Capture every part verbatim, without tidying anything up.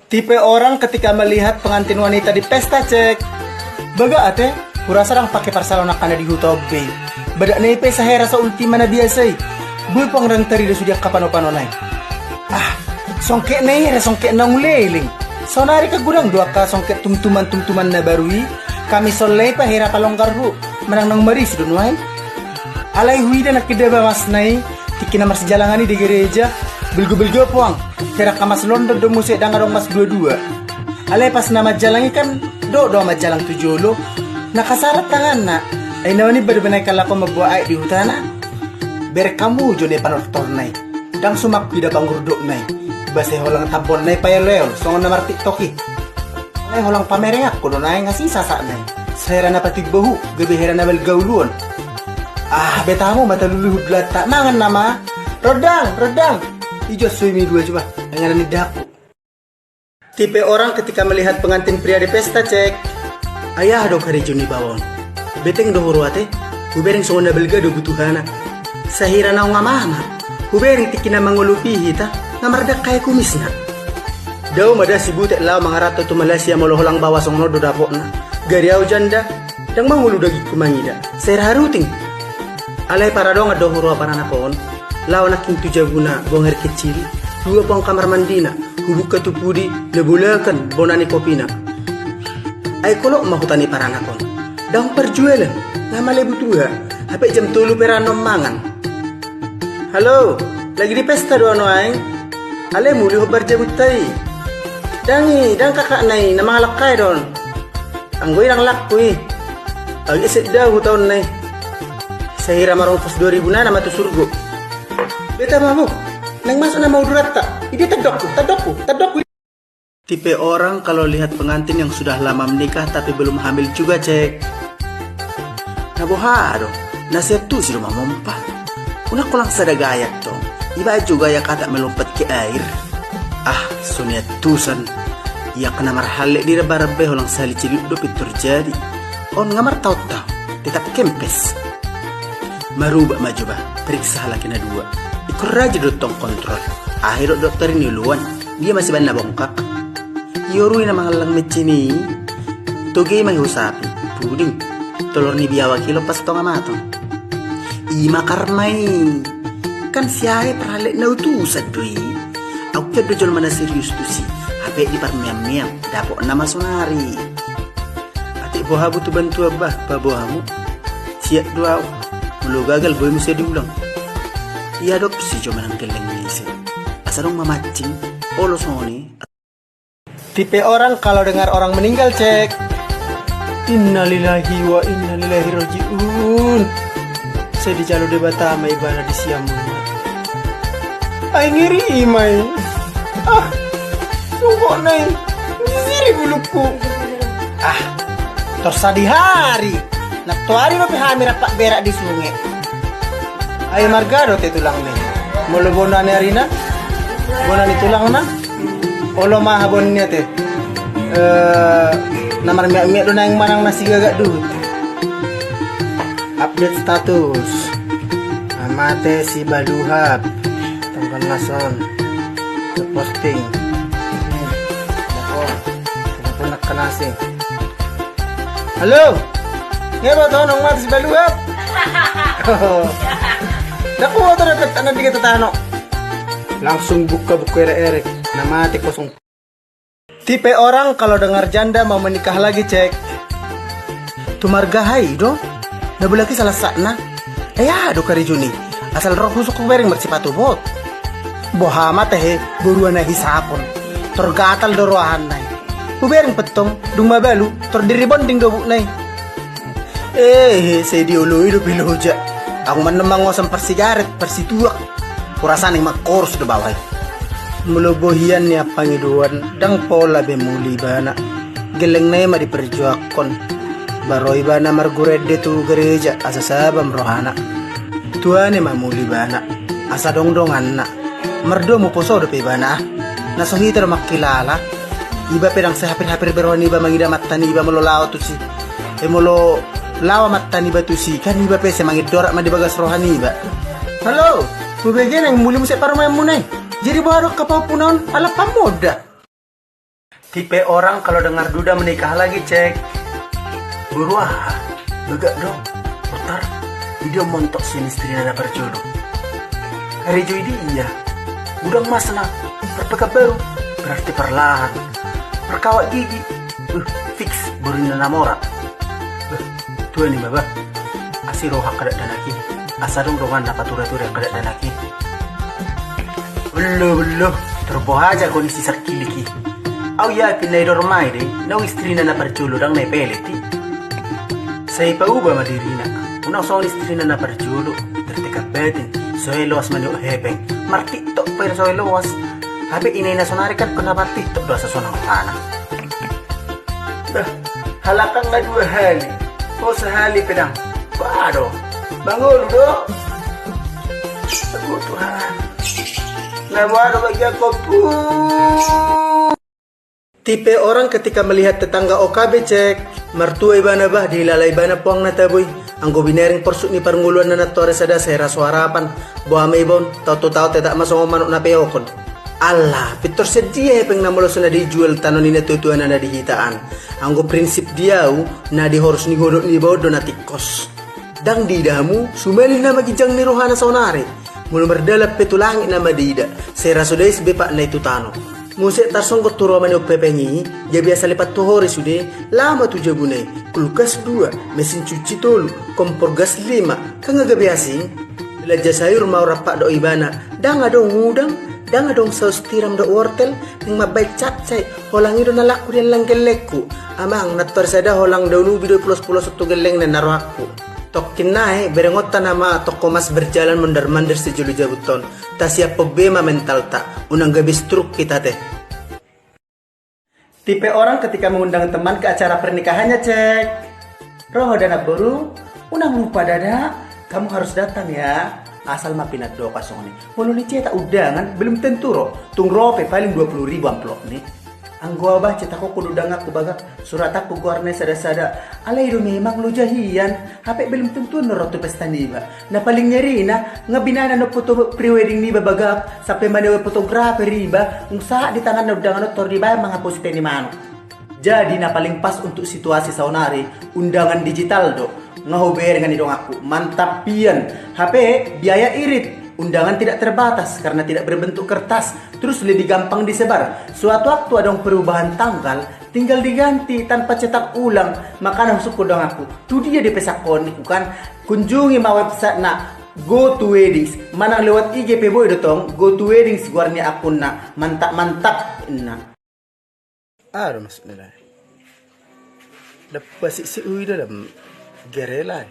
Tipe orang ketika melihat pengantin wanita di pesta, cek. Baga ate, hurasa dang pake parsalon angka na di huta on be. Badak na i pe sahera so Ultima na biasa i. Boi pe dang tarida sude angka panopanon i. Ah, songketna i hera songket naung leleng. Saonari kan godang do angka songket tumtuman-tumtuman na baru i. Kami sollei pa hera palonggar hu. Manang naung marisi do nuaeng. Alai huida nangkin da ba masna i. Tingki na marsijalangan i di gereja, belgo-belgo poang. Hera angka mas london do muse dang adong mas dua-dua. Alai pas na manjalang i kan, dohot do manjalang tu jolo. Na kasarat tanganna. Ai na manimba do binaen kalak on mamboan aek di hutana. Bereng hamu jo na i panortorna i. Dang suman huida panggurdokna i. Ba sai holang tambonna i paeol-eol, songon na martiktok i. Alai holang pamerenganku do nuaeng, asi sasakna i. Sahera na patimbo hu, gabe hera na balga uluon. Ah, beta hamu mata lului hudlata, mangan nama. Rondang, rondang. Ijo sui mi dua coba, inganan ni daku. Tipe orang ketika melihat pengantin pria di pesta, cek. Ai aha do karejo ni baon. Beteng do huroha ate, hubereng songon na balga do butuhana. Sahira naung amama, hubereng tingki na mangolopi hita, na mardangka i kumisna. Dao ma da si butek laho mangaranto tu Malaysia molo holang baoa songon on do dapotna. Gari au janda, dang mangolu dagingku mangida. Sahira haruting. Alai paradongan do huroha paranak on. Laho nangkin tu jabuna buang air kecil. Dua poang kamar mandina. Hubuka tu pudi, na bolakan bona ni kopina. Ai kolok ma huta ni paranak on. Dang parjualan, na male butuha. Hape jam tolu pe ra annon mangan. Halo, lagi di pesta do ahu nuaeng. Alai muli hombar jabunta i. Dang i, dang kakakna i, na mangalangkai do on. Anggo i dang langku i. Agi sedda huta on na i. Sahira marongkos dua ribu na nama tu surgo. Beta mabuk. Naeng masuk nama uduranta. Idia tandokku, tandokku, tandokku. Tipe orang kalau lihat pengantin yang sudah lama menikah tapi belum hamil juga, cek. Na boha do, na siap tusi do mamompa. Unang holang sada gaya tong. Iba jo gaya katak melompat ke air. Ah, so niat tusan. Ia kena marhallet di rebarbe holang sahali cilik do pintor jadi. On nga martaon-taon, tetap kempes. Marubak ma jo ba, periksa halak i na dua. Ingkon rajin do tong kontrol. Ahe do dokter i ni uluan, dia masih banna bongkak. Iorui na mangallang mecin i. Toge ma i husapi, puding. Tolor ni biawak i lompas tonga matang. Ima karma i. Kan si ahe parhallet na utusan do i. Au kian do jolma na serius tusi. Hape di parmeam-meam, dapotna ma sonari. Atik boha butuh bantuan bah, paboa hamu. Siap do au. Molo gagal boi muse diulang. Iadopsi jo manang gelleng ni ise. Asa dong mamancing. Olo songon i. Tipe orang kalau dengar orang meninggal, cek. Innalillahi wa innalillahi rojiun. Sai dijalo Debata ma ibana di siamunna. Ai ngeri i ma i. Ah, sungkokna i. Sisiri bulungku. Ah, tor sadihari. Nantoari dope hami rap berak di sunge. Ai marga do te tulangna i. Molo bona ni arina, bona ni tulangna. Olo ma aha bona ni ate. Eh, na marmiak-miak do naeng manang na sigagak duhut. Update status. Na mate si Baluhap. Tonggon na son. Posting. Telepon. Telepon na kanasi. Halo. Nge ba tong na mate si Baluhap. Daku motor dapat anak tiga tetano. Langsung buka buku erek-erek. Na mate kosong. Tipe orang kalau dengar janda mau menikah lagi, cek. Tu marga hai do. Na bolak i salasakna. Ai aha do karejona i. Asal roh husuk hubereng marsipatu bot. Boha ma tahe borua na hisapon. Tor gatal do rohanna i. Hubereng pettong dung mabalu tor diribonding do bukna i. Ehe, sai dioloi do piloja. Ahu manang mangosan parsigaret, parsituak. Hurasa naeng mangkorus do baoa i. Molo bohian ni amang i do an, dang pola be muli ibana. Gellengna i ma diperjuangkon. Ba ro ibana margurende tu gereja asa sabam rohana. Tuani ma muli ibana. Asa dong donganna. Mardomu poso dope ibana ah. Na so hita do mangkilala. Iba pe dang sai hapir-hapir be roha niba mangida amanta niba molo laho tusi. E molo laho amanta niba tusi, kan iba pe sai mangindorak ma di bagas roha niba. Halo, hubege naeng muli muse parumaenmuna i. Jadi boha do angka pahompuna on, ala pamonda. Tipe orang kalau dengar duda menikah lagi, cek. Boru aha? Bagak do. Putar. Dia montok sian istrina na parjolo. Karejo i dia. Gudang masna. Parpekanbaru. Berarti parlahan. Parkawat gigi. Uh, fix boru ni na mora. Uh, tua ni baba. Asi roha angka dakdanak i. Asa adong dongan na patura-tura angka dakdanak i. Bello, bello. Torop boha aja kondisi sangkilik i. Au yakin na i dormai de, naung istrina na parjolo ndang na i pelet i. Sai pauba ma dirina. Unang songon istrina na parjolo. Tertekan batin. So hea loas maniop hepeng. Mar-TikTok pe so hea loas. Hape ina-ina sonari kan kena mar-TikTok do asa sonang rohana. Bah, halakang na dua hali. Ho sahali pe ndang. Bah do. Mangolu do. Aduh Tuhan. Na boha do bagian kopu. Tipe orang ketika melihat tetangga O K B, cek. Martua ibana bah, dihilala ibana puang na tabo i. Anggo binereng porsuk ni parngoluanna nantoari sada, sai ra so harapan. Boha ma iba on, taon tu taon tetap ma songon manuk na peokon. Ala, pintor sian dia hepeng na molo so na dijual tano ni natua-tuana na di hita an? Anggo prinsip di au, na di horus ni godok niba on do na tingkos. Ndang diida hamu, sumalih nama ginjang ni rohana saonari. Molo mardalan pe tu langit nama diida, sai ra so dais be patna i tu tano. Muse tarsonggot tu roha maniop hepeng i, gabe asa lepat tu hori sude, laho ma tu jabuna i, kulkas dua, mesin cuci tolu, kompor gas lima, kan nga gabe asing? Belanja sayur ma hurang pat dohot ibana, ndang adong udang, ndang adong saus tiram dohot wortel, naeng mambahen capcay, holang i do na laku di hallang gellengku. Amang, nantoari sada holang daun ubi do i pulos-puloson tu gellengna na rohangku. Tongkin nai, berengonta nama toko emas berjalan mondar-mandir sijolo jabunta on. Tasiaphon be ma mentalta, unang gabe stroke hita ate. Tipe orang ketika mengundang teman ke acara pernikahannya, cek. Ro ho da namboru, unang lupa dada, kamu harus datang ya. Asal ma pinandokan songon i. Molo ni cetak undangan, belum tentu ro. Tung ro pe paling dua puluh ribu amplop ni. Anggo au bah, cetak ho do undanganku bagak, suratanku goarna i sada-sada. Alai do memang loja hian, hape belum tentu annon ro tu pesta niba. Na paling ngerina, nga binaen annon foto pre-wedding niba bagak, sampe manewe fotografer iba, nunga sahat di tanganna undangan on tor dibaen mangaposi tae ni manuk. Jadi na paling pas untuk situasi saonari, undangan digital do. Nga hubereng ni donganku, mantap hian. Hape biaya irit, undangan tidak terbatas karena tidak berbentuk kertas, terus lebih gampang disebar. Suatu waktu adong perubahan tanggal, tinggal diganti tanpa cetak ulang. Makana husungkun donganku, tu dia dipesanhon niku kan? Kunjungi ma websitena GoToWeddings, manang lewat I G pe boi do tong, GoToWeddings goar ni akunna. Mantap-mantap inna. Aha do maksudna lae? Dapot siksik ui dalam gere lae.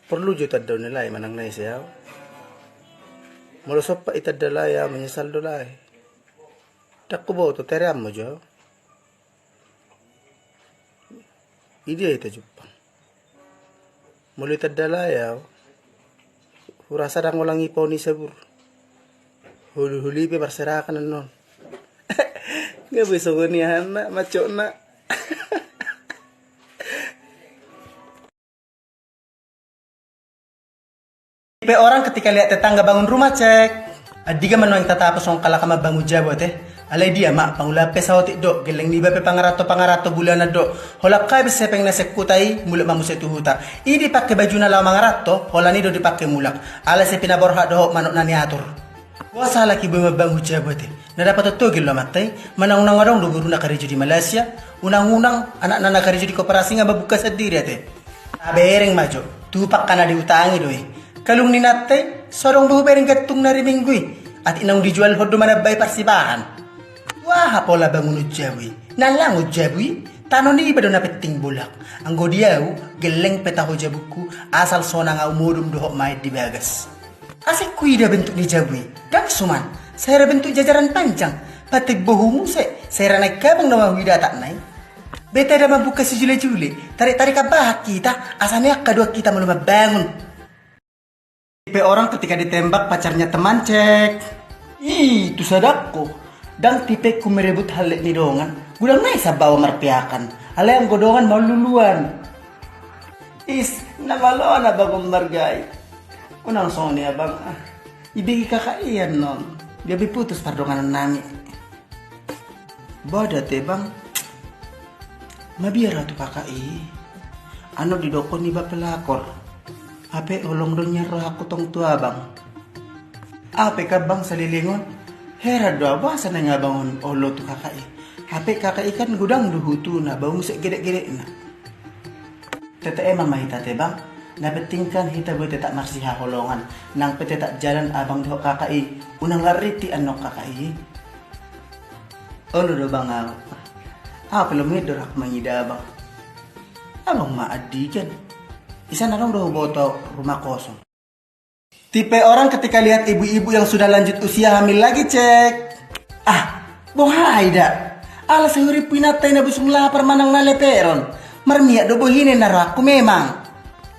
Porlu jo tanda ni lae manang na ise au. Molo sompat i tanda lae au menyesal do lae. Ndang huboto, terean ma jo au. Idia hita jumpang. Molo i tanda lae au, hurasa ndang holang i paoni sabur. Holi-holi pe marserakan annon. Nga boi songon i ahanna, mancokna. Tipe orang ketika lihat tetangga bangun rumah, cek. Andigan ma nuaeng tatap songon halak na mambangun jabu ate. Alai dia ma, pangula pe saotik do, gelleng niba pe pangaranto-pangaranto bulanan do. Holan habis hepeng na sian huta i, mulak ma muse tu huta. I dipake bajuna laho mangaranto, holan i do dipake mulak. Alai sai pinaborhat dohot manukna niatur. Boasa halak i boi mambangun jabu ate? Na dapotan togel do amanta i, manang unang adong do boruna karejo di Malaysia, unang-unang anakna na karejo di koperasi nga mambuka sandiri ate. Tabereng ma jo, tupa angka na diutangi do i. Kalung ni inanta i, so adong be hubereng gantung na ari Minggu i. Atik naung dijualhon do manambai parsibahan. Tu aha pola bangunon jabu i? Na langon jabu i? Tano niba do na penting bolak. Anggo di au, gelleng pe taho jabungku, asal sonang au modom dohot maen di bagas. Asa ingkon ida bentuk ni jabu i? Ndang suman, sai ra bentuk jajaran panjang, patik bohu muse, sai ra naeng gabang nama huida atakna i. Beta da mambuka sijule-jule, tarik-tarik bahat hita, asa neak haduan hita molo mambangun. Tipe orang ketika ditembak pacarnya teman, cek. Ih, tu sadangku, ndang tipengku merebut hallet ni dongan. Godang nai sambawa marpeakan, alai anggo dongan maululuan. Is, na malo na bangun margai. Unang songon i abang ah. Ibege kakak i annon. Gabe putus pardonganan nami. Boha da ate bang, mabiar au tu K K I. Annon didokkon iba pelakor. Hape holong do nian rohangku tong tu abang. Hape kan bang saleleng on, heran do au boasa naeng abang on olo tu K K I. Hape K K I kan godang do hutuna, baung sek gedek-gedekna. Tetek emang ma hita ate bang, na penting kan hita boi tetap marsihaholongan, nang pe tetap jalan abang dohot K K I, unang lam rintik annon K K I. Olo do bang au. Au pe lomit do rap mangida abang. Abang ma andigan. Isa na adong do huboto rumah kosong. Tipe orang ketika lihat ibu-ibu yang sudah lanjut usia hamil lagi, cek. Ah, boha i da. Ala sai hurip inanta i na busung lapar manang na leperon. Marmiak do bohina i na rohangku memang.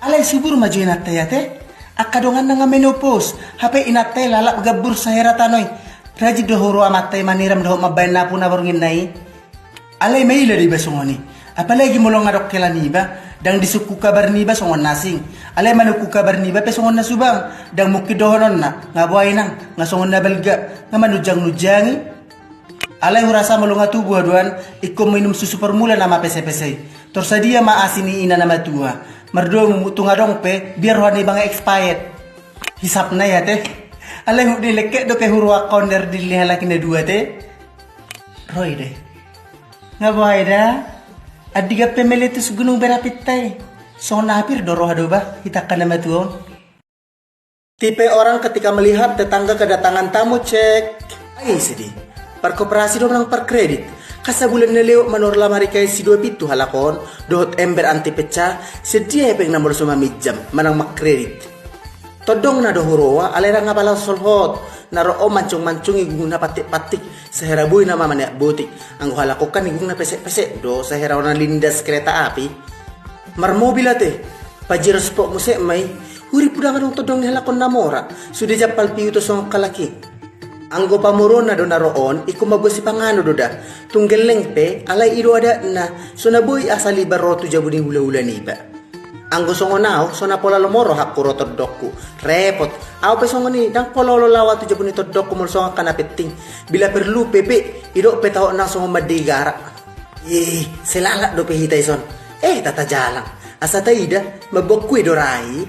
Alai subur ma jo inanta i ate. Angka donganna nga menopause, hape inanta i lalap gambur sahera tano i. Rajin do huroha amanta i maniram dohot mambaen napu na bornginna i. Alai maila do iba songon i. Apalagi molo nga adong hela niba, ndang disungkun kabar niba songon na asing. Alai manungkun kabar niba pe songon na subang, ndang mungkin dohononna, nga boha inang, nga songon na balga, nga manunjang-nunjangi. Alai hurasa molo nga tubu haduan, ingkon minum susu formula nama pese-pese i. Tor sadia ma asi ni ina na matua. Mardomu tung adong pe, biar roha niba nga expired. Hisapna i ate. Alai hut ni lengket dope huroha konder di ni halak i na dua ate. Ro i da. Nga boha i da. Andigan pe meletus gunung berapi inta i. Songon na apir do roha do ba hita angka na matua on. Tipe orang ketika melihat tetangga kedatangan tamu, cek. Ai sedih. Parkoperasi do manang parkredit. Kan sabulan na lewat manor lamari kain si dua pintu halak on dohot ember anti pecah. Sedia hepeng na molo so maminjam manang mangkredit. Tondongna do huroha alai ndang apala solhot. Na ro on mancung-mancungi guguna pantik-pantik. Sahera boi nama maniak botik. Anggo halak on kan guguna pesek-pesek do sahera na lindas kereta api. Marmobil ate. Pajero spot muse ma i. Hurip ndang adong tondong ni halak on na mora. Sude jampal piu do songon halak i. Anggo pamorona do na ro on ingkon mamboan sipanganon do da. Tung gelleng pe alai i do adatna. So na boi asal iba ro tu jabu ni hula-hula niba. Anggo songon au, so na pola lomo rohangku ro tondongku. Repot. Au pe songon i, ndang pola olo lao au tu jabu ni tondongku molo songon angka na penting. Bila perlu pe pe, idok pe taho nang songon mande i gara. Ih, sai lalap dope hita i son. Eh, tata jalang. Asa taida, mamboan kue do ra i.